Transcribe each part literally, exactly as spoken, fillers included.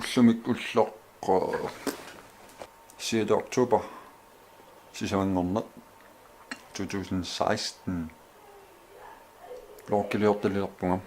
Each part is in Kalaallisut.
Ullumi ulloq, øh, sjette oktober, sisamanngorneq to tusind seksten. Vloggiliortalilerpunga.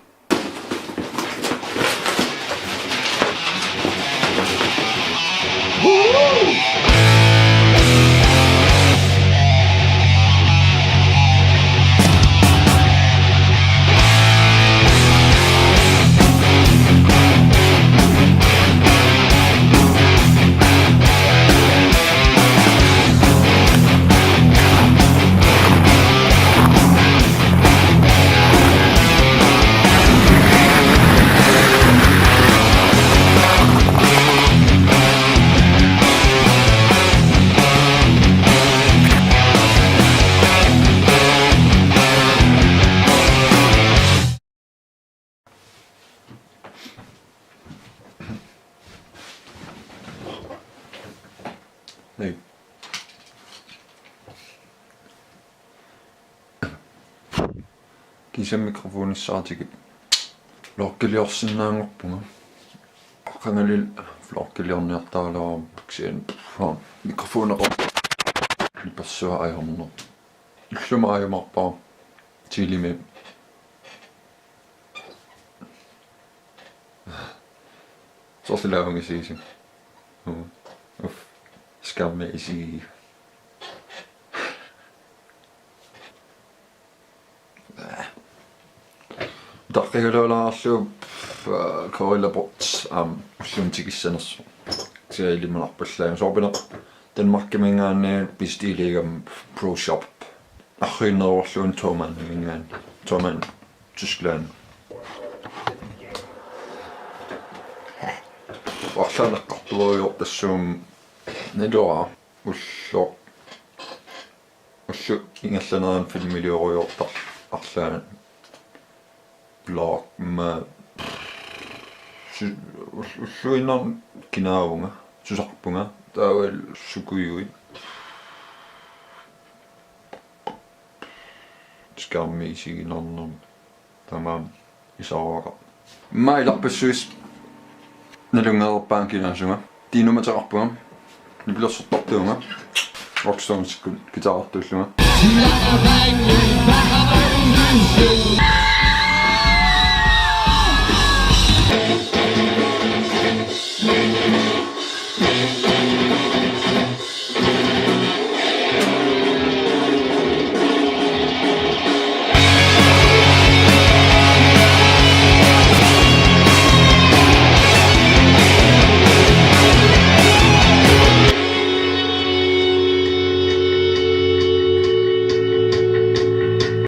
Hey. Kiisa mikrofonissaatigit. Vloggiliorsinnaanngorpunga. Qangali vloggiliorniartaraluarpara kisianni mikrofoneqarpoq nipersuaq ajorneq. Ullumi ajumarpara. Tilimi. Soorlu lavunga isigisut. Uff. Skærmi isigivoq. Utaqqigalualaarlugu, øh, Gorilla Pods, aamma ullumi tikissanersoq. Kisianni ilimanarpallaarlugu. Soorpineq Danmarkiminngaanniit bestiiligama Pro Shop. Arriinneruarlugu Thomann-iminngaanniit. Thomann Tyskland. Arlaanneqartuujoq tassuuna naluara ulloq. Ulloq ingerlanerani filmiliorujoortarpoq arlaannik. Vlog ma su-, ull-, ulluinnarni kinaavunga, susarpunga, taavalu sukujuit. Skærmi isiginarnermi. Tamaani isaruaqarpoq. Immaqa ilarpassui nalunngereerpaanga kinaasunga. Tiinumateqarpunga. Nipilersortartuunga. Rockstones-ikkut guitarertuullunga.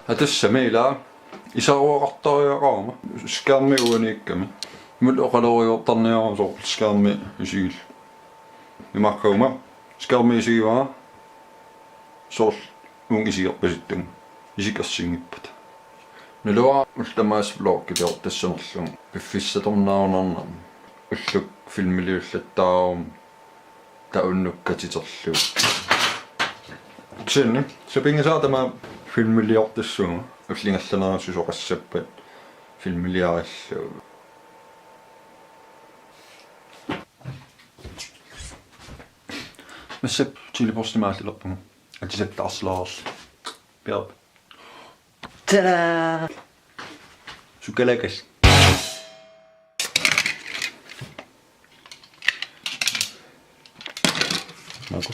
Atassami ila isaruaqartariaqarama skærmi uaniikkami. Imut oqalorujoortarniarama soorlu skærmi isigillugu. Imaakkaama skærmi isigivara soorlu uunga isigerpasittunga. Isikersinngippata. Naluara ullut tamaasa vloggiliortassanerlunga. Piffissartornaarunarnermi. Ulluk filmiliullattaarama. Taava unnuk katiterlugu. Kisianni, sapinngisaat tamaat filmiliortassuunga. Ullup ingerlanerani susoqassappat filmiliarillugu. Massakkut Chili Porsche-mik aallilerpunga. Atisat taarsilaarlugu. Piarp. Tada! Sukalakas. Maku.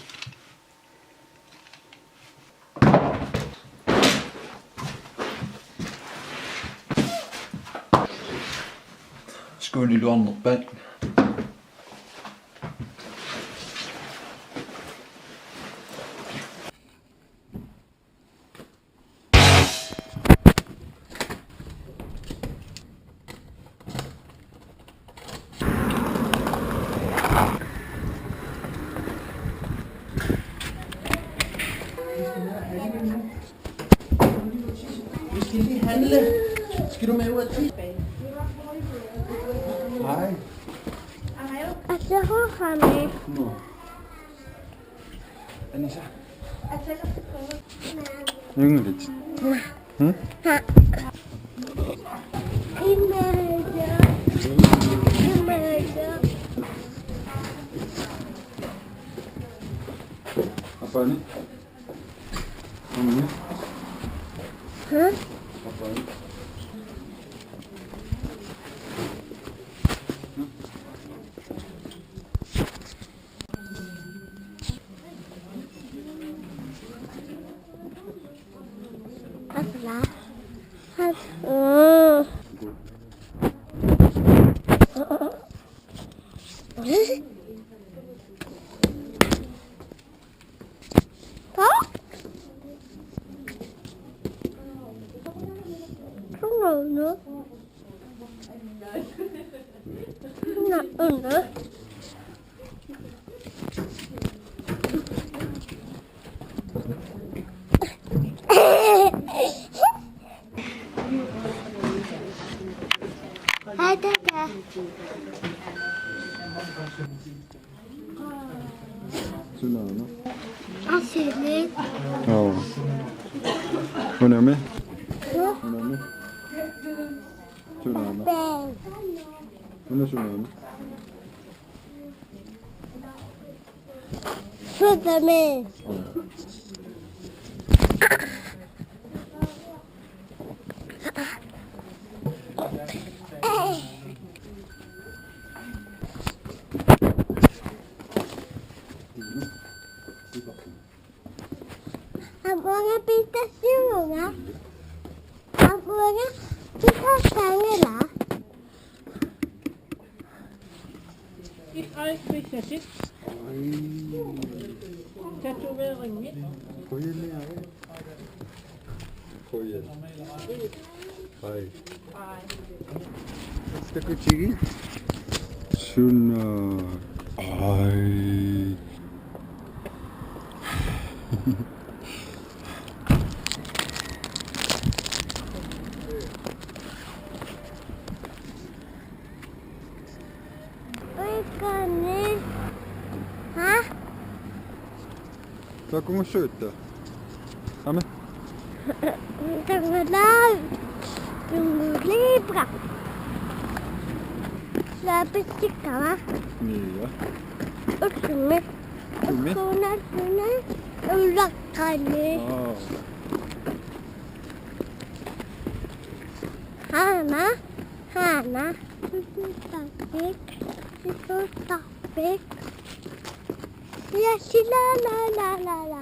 Skuuni iluarnerpaat. Vi skal lige handle. Skal du med ud og spise? Hej. Asahohame. Nå. Anissa. Ynglit. Hmm? Imaja. Imaja. Hæ? Alla. Alla. Huh? Come on, no. No, no. Hi, Dada. Sunaana? Asili. Oo. Unami? Unami? Sunaana? Una sunaana? Superman. Oo. Apuanga pita siunga. Apuanga pita sangela. Ih, ai, pita sit. Tatoveringi. Kujali. Ai. Takutigi. Suna. Ai. Oikani. Ha? Takumussuutta. Ame. Tangalai. Tungulibra. Lapisikkama. Niia. Utsumi. Utsumi. Ukuna, ukuna. Ulakkani. Aa. Hana. Hana. Sisutapik. Sisutapik. Ja, si la, la, la, la, la.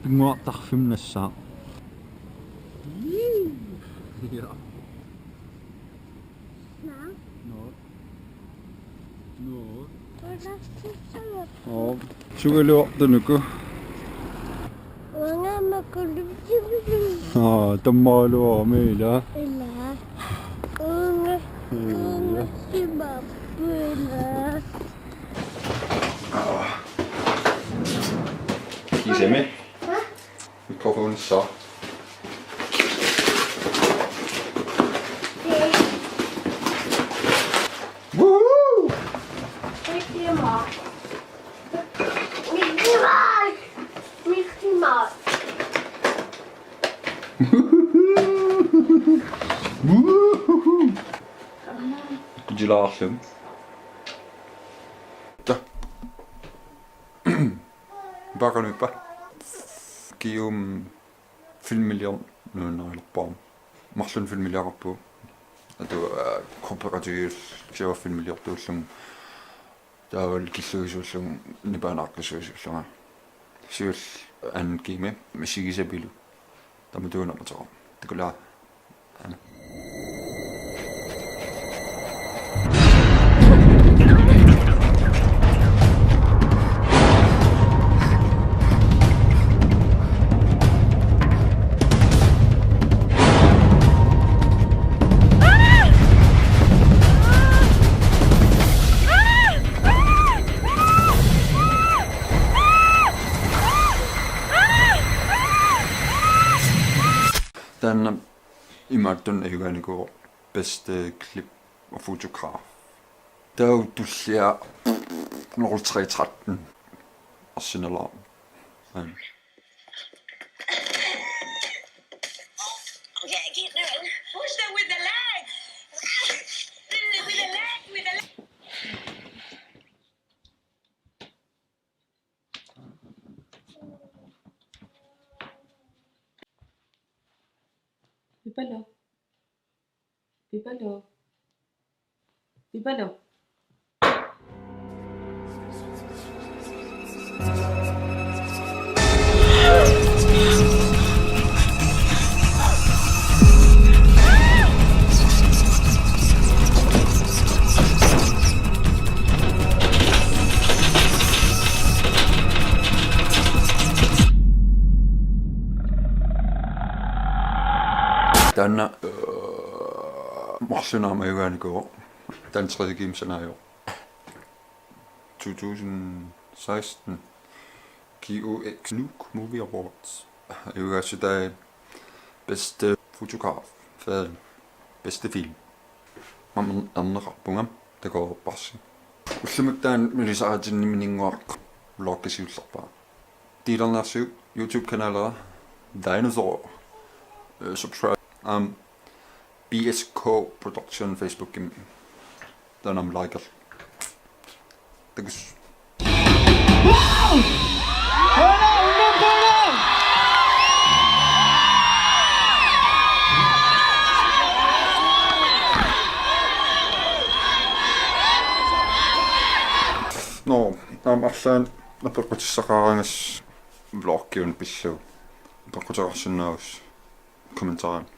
Pinnguartarfimmi nassaaq. Ja. Nå. Nå. Nå. Oo. Sugaluartunuku. Uanga makulusivilu. Aa, tammaaluarami ila. Ila. Uanga, uanga simappila. Kiisami? Mikrofonissaq. Woohoo! Mickey Mouse. Mickey Mouse. Mickey Mouse. Woohoo! Kujilaarlum. Ta. Bakanupa. Kium filmiliorneq nuannarilerpara. Marlunnik filmiliaqarpugut. Atu, aa, gruppeqatigiillu kisianni filmiliortuullunga. Taavalu killugisuullunga nipaat aaqqissuisuullunga. Siulleq anden G-mi misigisapilu. Tamatuma ateqarpoq. Takulla. Taanna imaattunik ajugaanikuuvoq bedste klip og fotograf. Taava tullia nul tre tretten. Arsenal. Okay, keep doing. Push them with the legs. With the legs. Pipaluk. Pipaluk. Pipaluk. Taanna, øh, marlunnik aamma ajugaanikuuvoq. Taanna tredje game sanaajuvoq. Two thousand sixteen G O X Nuuk Movie Awards. Ajugaassutaat bedste fotograf, film, bedste film. Aamma erneqarpunga, takoreerparsi. Ullumikkut taanna milisaqatinniminninnguaq vloggi siullerpara. Delerniarsiuk YouTube-kanalera Dinosaur. Øh, subscribe. Um, B S K Production Facebookimi. Taanna aamma like. Takuss. Nå, aamma arlaannik apeqqutissaqaraangassi vloggi una pillugu. Apeqquteqarsinnaavusi kommentaarimut.